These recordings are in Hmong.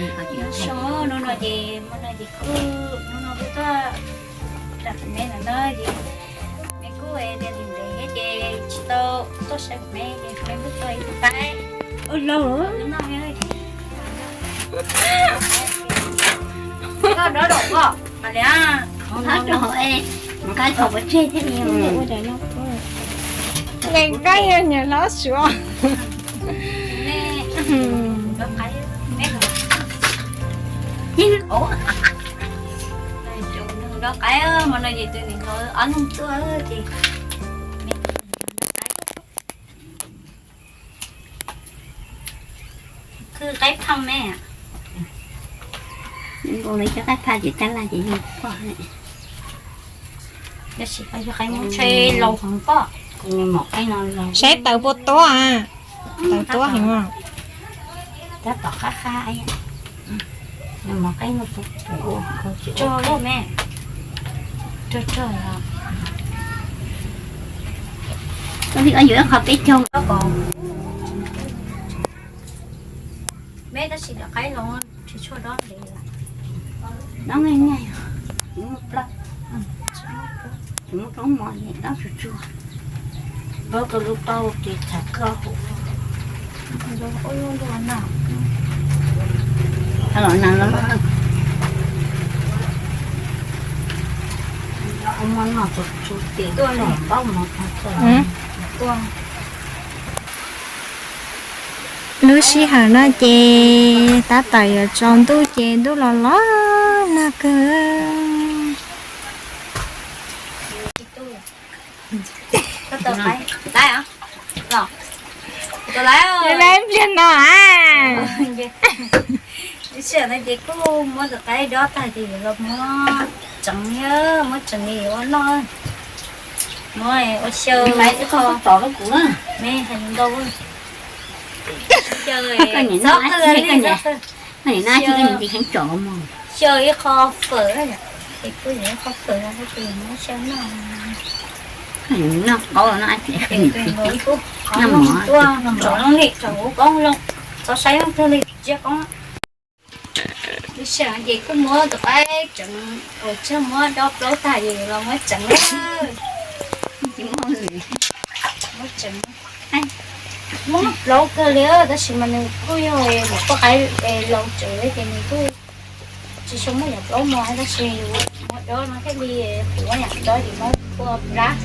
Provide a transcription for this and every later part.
Hnub no ces, hnub no ces kuj, hnub no kuj tuaj nram me no na ces me kuj tias ntev ntev thiab ces tsis tau tuaj saib me ces me kuj tau ib tug qaib. Ua lauj, noj dob dom koj qhov li. Nqaij thaum pov tseg thiab li. Nqaij nyob nyias hlob suav. Dob qaib hmo no ces tus niam hlob ob leeg tuaj ces khwv qaib phaj me. Nkaus li cov qaib phaj ces tab laj ces yog poj. Tab sis yog qaib Hmoob tsheb laus heev poj. Saib tawv puas tuab, tawv tuab heev. Tab tom qab qab mov qaib no rog me, rog rog. Koj li yuav ib qho peb caug. Me tab sis qaib los tsis tshua dob ntev, dob nqaij nqaij, tsis muaj plaub, tsis muaj plaub mov dob tsuag tsuag. Npawg koj lub paub ces txhais koj hauv. Los na los. Muaj noj tsuag tsuag ces tuaj los paub mov txhais koj. Lub sij hawm no ces tab tom yuav tsaus ntuj ces ntuj los los nag kawg. Lawv pliag no a. Lub sij hawm no ces kuj muab tus qaib dob tag ces yuav los muab tseev, muab tseev li ua noj, muab ua xyaw ib qho, me hais ntau, xyaw, xyaw ib qho fawm, es kuj yuav ib qho fawm no kuj yuav muab xyaw noj. Noj qaub no, tuaj tsom loo li, tsom huv qoob loo, txhob saib leej twg li, tsiab qoob. Lub sij hawm ces kuj muab tus qaib tseev, ua tsaug muab dob plaub tag ces los muab tseev, muab tseev. Muab plaub kawg li tab sis mas nws kuj yog tus poj qaib laus tsawv ces nws kuj tsis tshua muaj yam plaub mos tab sis muab dob no thiaj li qhuav yam dob ces muab ua plab.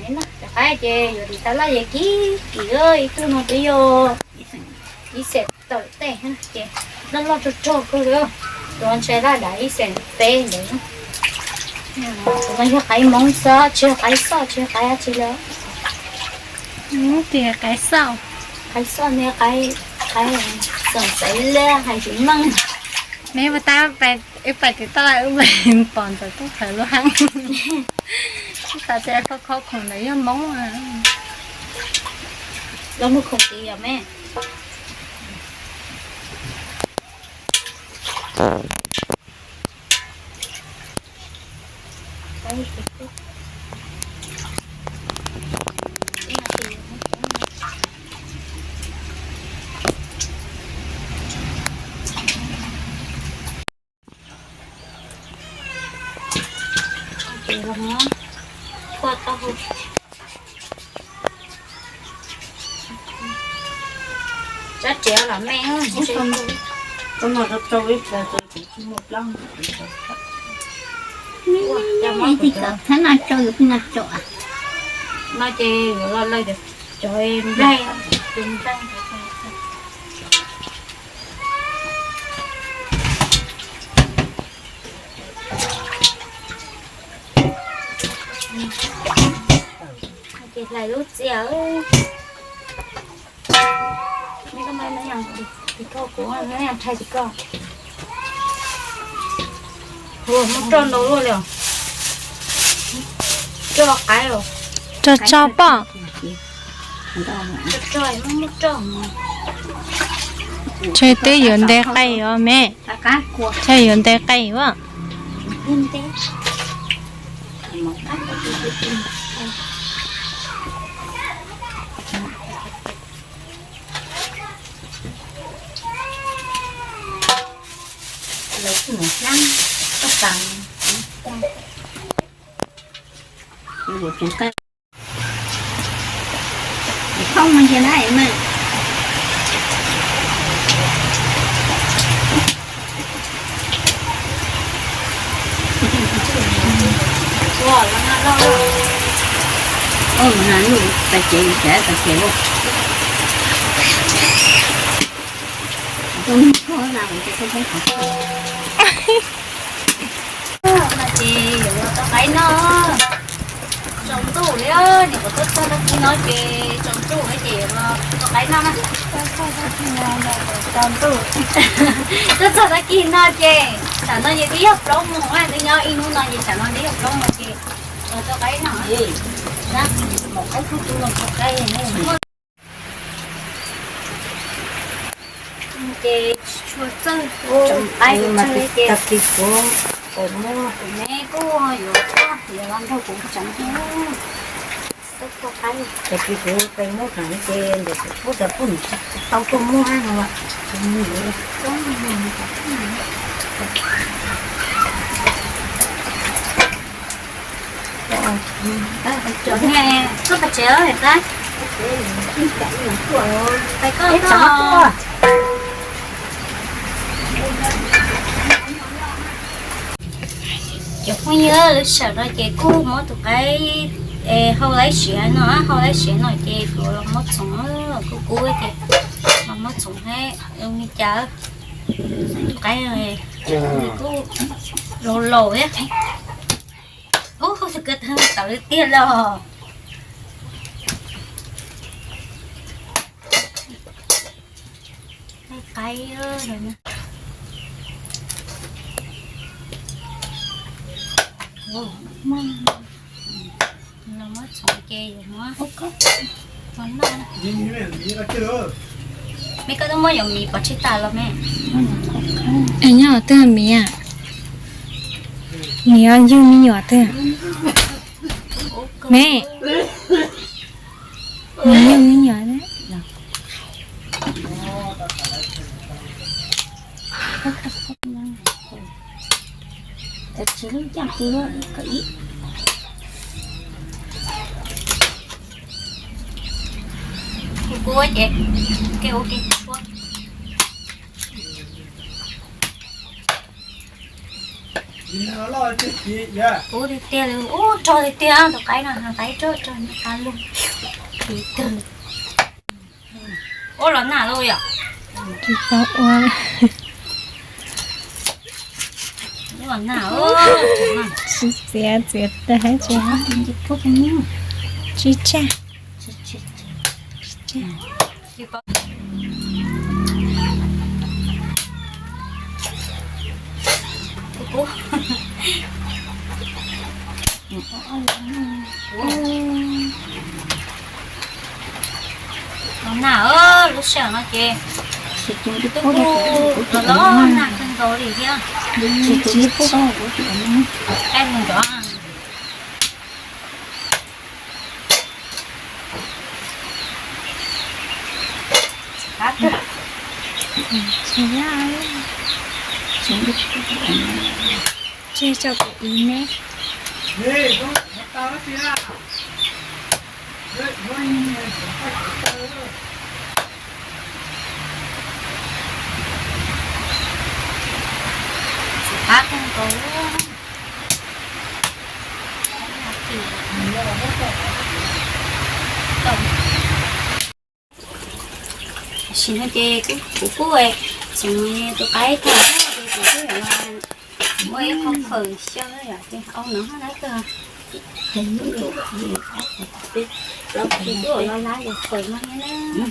Cov qaib ces yuav ris tas laj ces kim kim, ib tug no twb yog ib xees tawm tej ces loj loj rog rog kawg li. Tus no ntshai laj dav ib xees peb ntawd. Tus no yog qaib Hmoob xwb, tsis yog qaib xoj, tsis yog qaib dab tsi li. Tias qaib xoj, qaib xoj ne, qaib, qaib xoj xaiv li hais tsis meej. Neb puas tab, wb pais tim toj wb pom ntawm tub qhawv lub heeb. Wb xav tias kho kho khoom ntawd yog Hmoob. Los muag khoom tid yom me. Tsob txiav los me, tsis muaj plaub. Thab no tso yuav pheej no tso. No ces yuav los lawm cov nplaig, tus nplaig. Ces hlais lub txiaj. Muab roj ntau luaj li os. Roj qaib os. Roj tso poj. Tshe twb yuav nte qe os me. Tshe yuav nte qe as. Thooj no cia na mas. Oj, na lub tag ces, tag ces lauj. Tus koj na, tus koj peb qhov. No ces yuav los tau qaib noj. Tsaus ntuj li, nim qhuav tuaj txog tag kis no ces tsaus ntuj li ces yuav los tau qaib noj na. Tsaus ntuj. Tuaj txog tag kis no ces tsam no ces twb yog plaub moos, twb nyob ib hnub no ces tsam no twb yog plaub moos ces los tau qaib noj. Ces tsis tshua txawj tsoom qaib tag kis kuv pais muab, kuv me kuj yuav tuaj yuav los nrog kuv tseev. Tag kis kuv pais muab heev ces ntawm kuv pub tas pub tsis tau tuaj muab no. Koj pais tsev, pais koj. Cov phooj ywg, lub sij hawm no ces kuj muab tus qaib hau laib siav no, hau laib siav no ces kuv los muab txhoov, kuj kub ces los muab txhoov thiab. Ua li cas tus qaib kuj laus laus thiab. Ub, tus ko tawv tiag los. Qaib, los muab txhoov ces yuav muab, muab noj. Me koj twb muab yuav miv pov tseg tas los me? Nyob twg miv? Miv yug me nyuam twg me? Miv yug me nyuam. Kuv kuv ces, ke ua ke tshuab. Ub, tiag tiag li, ub, rog tiag tiag tus qaib no, qaib rog rog nyob qab lug. Ub, los nag lauj yom. Tsis tau ua. Ub, los nag. Tsis txiav, txiav tas hab tsis, tsis tsaj. Los nag, lub sij hawm no ces twb kuj los los nag kawg nkaus li thiab. Qaib mus nrov. Tseg tso kuv ib ne. Qab kawg nkaus. Tam sim no ces kuv kuj txhoov tus qaib tag ces kuv kuj yuav los muab ib qho phawm xyaw yom, ces au no hab lawm kawg. Ces kuj los lab yog phawm no thiab na.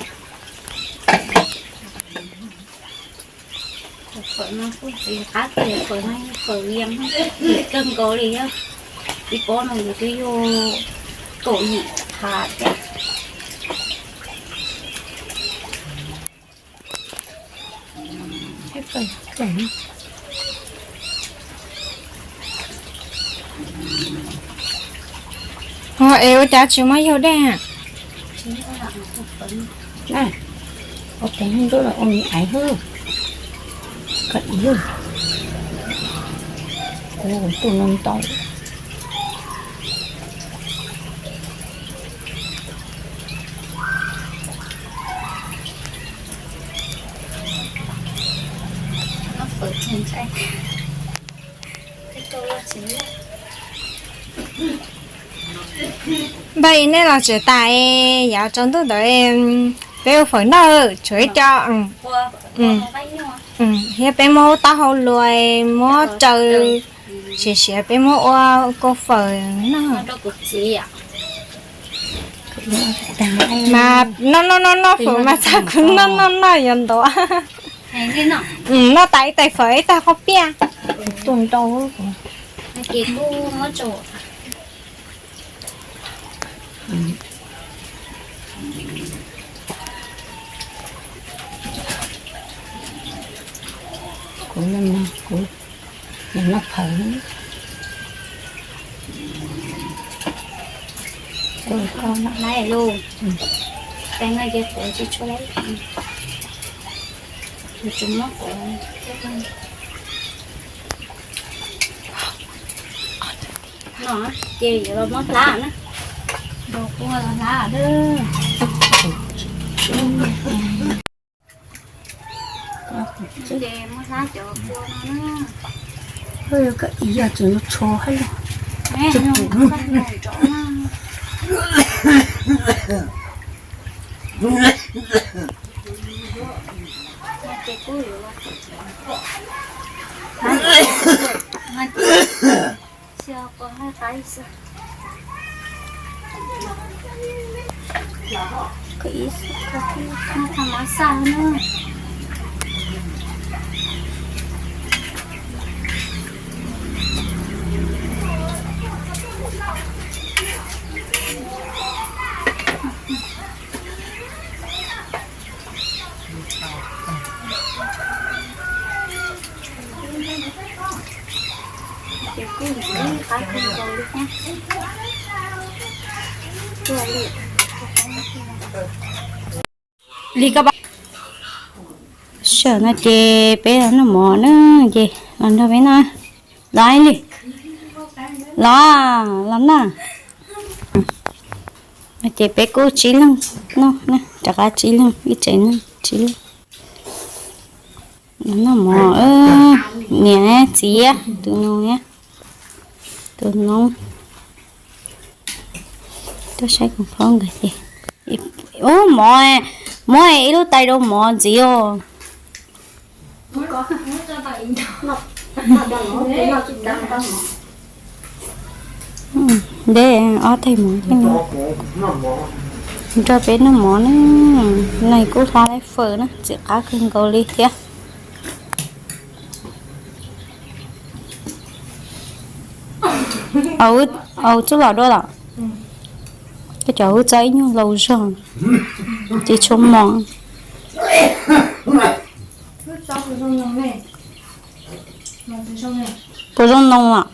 Phawm no kuj tsis qab kiag, phawm no yog phawm yees kawg nkaus li thiab. Ib pob no yus twb yog kaum yim phav thiab. Ho es ua cas tsis muab yug dej? Ua cas hnub ntuj los ua mi aiv hwb. Koj ib lub. Tuaj no ntau. Npawg, nej los tsev tas, yav tsaus ntuj ntawd peb ua fawm noj, tshuav ib co. Thiab peb muab taub hau luas, muab raws siav siav, peb muab ua kua fawm noj. Mas noj noj noj noj fawm mas txog kuv noj noj noj yuav ntuav. Noj tas ib tais fawm ib tais qhob piaj. Tuaj ntau. Kuv, kuv noj phawv. Koj na, lub tais no ces quav tsis tshua lawm, yuav tsum muab quav. No ces yuav los muab hlab na. Los hlab na. Ces muab hlab cov kua no na. Yog tsis tsho hab los. Li koj, sawv no ces peb los noj mov na, ces los nrog peb noj. Los li, los, los noj. Ces peb kuj tsib leeg noj na, rov qab tsib leeg, ib tsev neeg tsib leeg. Noj mov, niam txiv, tus nus, tus noob. Tuaj saib kuv phob nkawd ces, ub, mov, muab ib lub tais rau mov ntxiv os. Nte, ob tais mov, nrog peb noj mov na. Nws kuj hla laib fawm na, txiv qab kawg nkaus li thiab. Au, txuj lom dua lawm. Koj cov wb txob ib nyuag laus zog, tsis tshua mos. Puas zoo noo lawm?